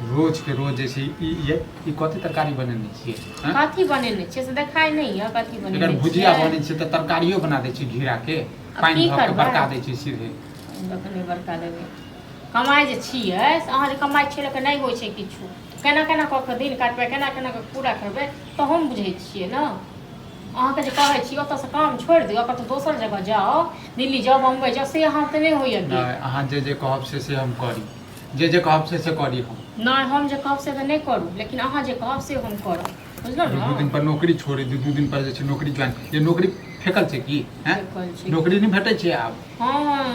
रोज के रोज जे छै ई ई ई कथी तरकारी बनेने छियै आँय? कथी बनेने छियै से देखाइ नहि यऽ कथी एकर बनेने भुजिया छियै बनै छै तऽ तरकारियो बना दै छै घेरा के आब पानि की धऽ के करबै? बरका दै छै सीधे। जखने बड़का देबै कमाइ जे छियै से अहाँ जे कमाइ छियै लोकके नहि होइ छै किछु केना केना कऽ कऽ दिन काटबै केना केना कऽ पूरा करबै तऽ हम बुझै छियै ने अहाँके जे कहै छी ओतऽसँ काम छोड़ि दियौ कतहु दोसर जगह जाउ दिल्ली जाउ बम्बई जाउ से अहाँ तऽ नहि होइए गेल। नहि अहाँ जे जे कहब से से हम करी जे जे कहब से से करी हम। नहि हम जे कहब से तऽ नहि करू लेकिन अहाँ जे कहब से हम करब बुझलहुँ दू दू ने दिन पर नौकरी छोड़ी दू दू दिन पर जे छै नौकरी ज्वाइन जे नौकरी फेकल छै की हैं फेकल छै। नौकरी नहि भेटै छै आब। हँ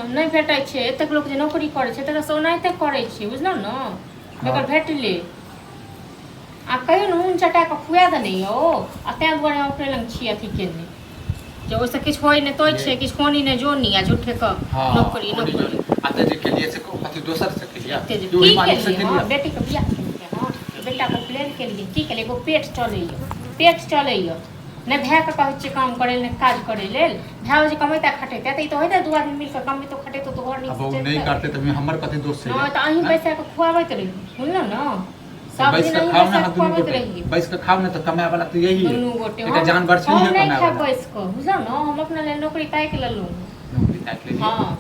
नहि भेटै छै एतेक लोक जे नौकरी करै छै तकरा से ओनाहिते करै छै बुझलहुँ ने बेगर भेटले आ कहियो ने नून चटा कऽ खुआ देने यौ आ ताहि दुआरे हम अपने लग छी अथी केने जे ओहिसँ किछु होइ नहि तोहि छै किछु होनी नहि जोनी आ झूठे कऽ हँ नौकरी होनी नौकरी जोनी। आ तऽ जे केलियै से कथी दोसर से केलियै एते जे कि ओहि की मालिक से केलियै हँ केलियै बेटीके बियाह केलियै हँ बेटाके उपनयन केलियै की केलियै एगो पेट चलैए पेट चलैए नहि भायके कहै छियै काम करै लेल नहि काज करै लेल भाय जे कमैता खटेता तऽ ई तऽ होइते दू आदमी मिल कऽ कमेतो खटेतो तऽ घर आब नीक ओ से नहि चलतै करतै तऽ हमर कथी दोष छै हँ तऽ अहीं बैसा कऽ खुआबैत रही बुझलहुँ ने सब बैस दिन कऽ अहीं खाउ ने बैसा अहाँ कऽ दुनू खुआबैत गोटे रहियै बैस कऽ खाउ ने तऽ कमाय वाला तऽ यही है दुनू गोटे एकटा हम जानवर छै हम इहे नहि कमाय खायब वाला बैस कऽ बुझलहुँ ने हम अपना लेल नौकरी ताकि लेलहुँ नौकरी ताकि लेलियै हँ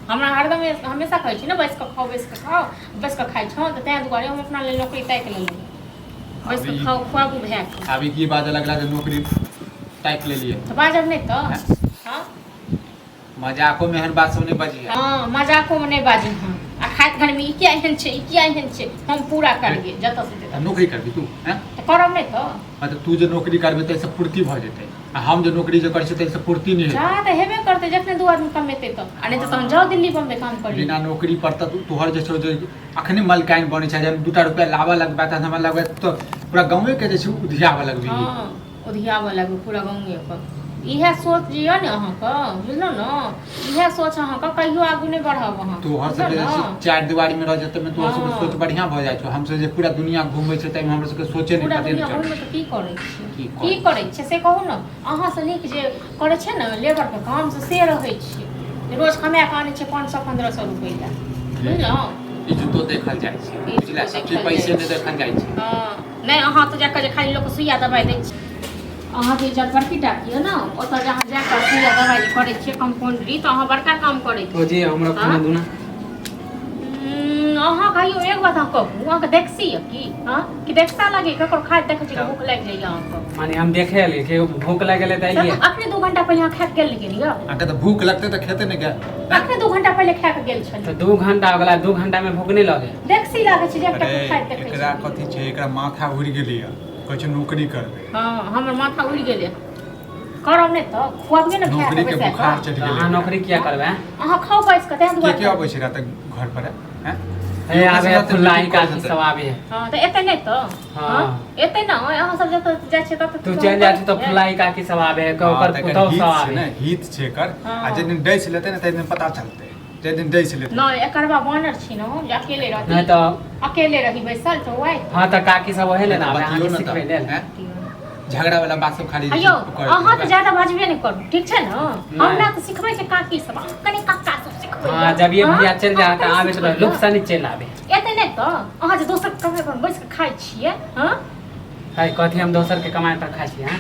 हमरा हरदम हमेशा कहै छी ने बैस कऽ खाउ बैस कऽ खाउ बैस कऽ खाइ छौ तऽ ताहि दुआरे हम अपना लेल नौकरी ताकि लेलहुँ बैस आब कऽ ई खाउ खुआबू भायके आब ई की बाजऽ लगला जे नौकरी ताकि लेलियै तऽ बाजब नहि तऽ हैं? हँ मजाको में एहन बात सब नहि बजिहे। हँ मजाको में नहि बाजी हम आ खाइत घड़ी में ई किया एहन छै ई किया एहन छै हम पूरा करियै जतऽ से तऽ नौकरी करबी तू हैं? तऽ करब नहि तऽ हँ तऽ तू जे नौकरी करबी ताहिसँ पूर्ति भऽ जेतै आ हम जे नौकरी जे करै छियै ताहिसँ पूर्ति नहि जा हेतै। तऽ हेबे करतै जखने दू आदमी कमेतै तऽ आ नहि तऽ तहन जाउ दिल्ली बम्बई काम करी बिना नौकरी पर तऽ तोहर जे छौ जे अखने मलकाइन बनै छै जहन दूटा रुपया लाबऽ लगबै तहन हमरा लगबै तऽ पूरा गाँवेके जे छै उधियाबऽ लगबही। हँ उधियाबऽ लगबै पूरा गाँवेके इएह सोच जे यऽ ने अहाँके बुझलहुँ ने इएह सोच अहाँके कहियो आगू नहि बढ़ब अहाँ तोहर बुझलहुँ सबके जे छै ने चारि दिवारीमे रह जेतै तोहर सबके हँ। सोच बढ़िआँ भऽ जाइ छौ हमसब जे पूरा दुनिया घूमै छै ताहिमे हमर सबके सोचे नहि पूरा पते दुनिया नहि चलै घूमि कऽ की करै छियै की की करै करै छियै से कहू ने अहाँसँ नीक जे करै छै ने लेबरके काम से से रहै छियै जे रोज कमाए कऽ आनै छै 500 1500 रुपैआ बुझलहुँ इज्जतो देखल जाइ छै बुझला इज्जतो सब चीज देखल पैसे जाइ नहि देखल जाइ छै हँ नहि अहाँ तऽ जाकऽ जे खाली लोकके सुइया दबाइ दै छी अहाँके इज्जत बड़की टा यऽ ने ओतऽ जे अहाँ जाकऽ सुइया दबाइ जे करै छियै कम्पाउंडरी तऽ अहाँ बड़का काम करै ओ छी जी हमरा खाना हाँ? दूना अहाँ कहियो एक बात अहाँ कहू अहाँके देखसी यऽ की हँ कि देखसा लागे ककरो खाइत देखै छी तऽ भूख लागि जाइए अहाँके माने हम देखे एलियै कि भूख लागि गेलै तऽ अइए अखने 2 घंटा पहिले अहाँ खाके गेल रहियै ने यौ अहाँके तऽ भूख लगतै तऽ खेतै ने गए अखने 2 घंटा पहिले खाके गेल छलियै तऽ 2 घंटा हो गेला 2 घंटामे भूख नहि लगे देखसी लागै छै जे एकटा अरे खाइत देखै एकरा छी कथी छै एकरा माथा उड़ि गेलैया कहै छै नौकरी करबै हँ हमर माथा उड़ि गेलै करब नहि तऽ खुआबियै ने खाए नौकरी कऽ के बैसा बुखार कऽ चढ़ि तऽ अहाँ गेलै नौकरी किया करबै अहाँ खाउ बैस कऽ तें के दुआरे के अबै छै रात घर पर हैं हे योगेश आबे है रहतै फुल्लाही मीटिंग करै काकी हेतै। सब आबे है हँ तऽ एतै नहि तऽ हँ। हँ एतै ने अहाँ सब जतऽ जाइ छियै ततऽ तू चलि जाइ छी तऽ फुल्लाही काकी सब आबे है हँ, ओकर तऽ एकर पुतहु हित सब छै आबे ने है हित छै एकर आ हँ। जाहि दिन डसि लेतै ने ताहि दिन पता चलतै जाहि दिन डसि लेतै नहि एकर बा बानर छी ने हम जे अकेले रहती नहि तऽ अकेले रही बैसल तऽ वएह हँ तऽ काकी सब ओहे ले ने आबे बतियौ अहाँके ने सिखबै तऽ लेल हैं? झगड़ा वाला बात सब खाली अयो करैत अहाँ तऽ रहबै। ज्यादा बाजबे नहि करू ठीक छै ने नहि। हमरा तऽ सिखबै छै काकी सब अहाँ कनि काका सब सिखबै हँ जब ये भैया चलि जाए तऽ आबे तऽ लुक सनी चलि आबे एते नहि तऽ अहाँ जे दोसर कमाइ पर बैस कऽ खाइ छियै हँ है कथी हम दोसर के कमाइ पर खाइ छी हँ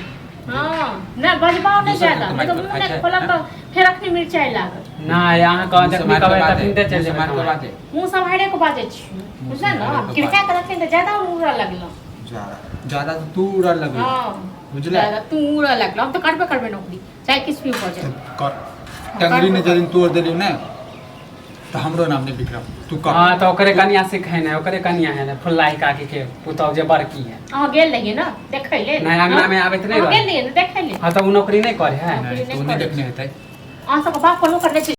हँ नहि बजबाउ नहि दोसर के ज्यादा कमाइ नहि तऽ पर मुँह खाइ नहि छै, खोलब तऽ फेर अखनी मिरचाइ लागत नहि अहाँ कह मुँह जखनी सम्हारि कहबै कऽ तखनी बाजै तऽ चलि मुँह जेबै सम्हारि कऽ कमाइ। बाजै मुँह सम्हारे कऽ बाजै छी बुझल ने सम्हारे कऽ किरका कऽ रखिन तऽ ज्यादा उड़ऽ लगलहुँ ज्यादा ज्यादा तऽ तू उड़ऽ लगली हँ बुझले ज्यादा तू उड़ऽ लगलहुँ हम तऽ करबे करबै नौकरी चाहे किछु भी भऽ जाए कर टंगरी ने जदिन तोड़ देलियौ ने तऽ हमरो नाम नहि विक्रम तू कर हँ तऽ ओकरे कनिया सिखे ने ओकरे कनिया है ने फुल्लाही काकी के पुतहु जे बड़की है अहाँ गेल रहियै ने देखै लेल नहि, अंगना में आबैत नहि अहाँ रहै। गेल रहियै ने देखै लेल हँ तऽ ओ नौकरी नहि करे है नौकरी नहि नहि तू नहि करै देखने हेतै अहाँ सबके बाप कोनो करने छै।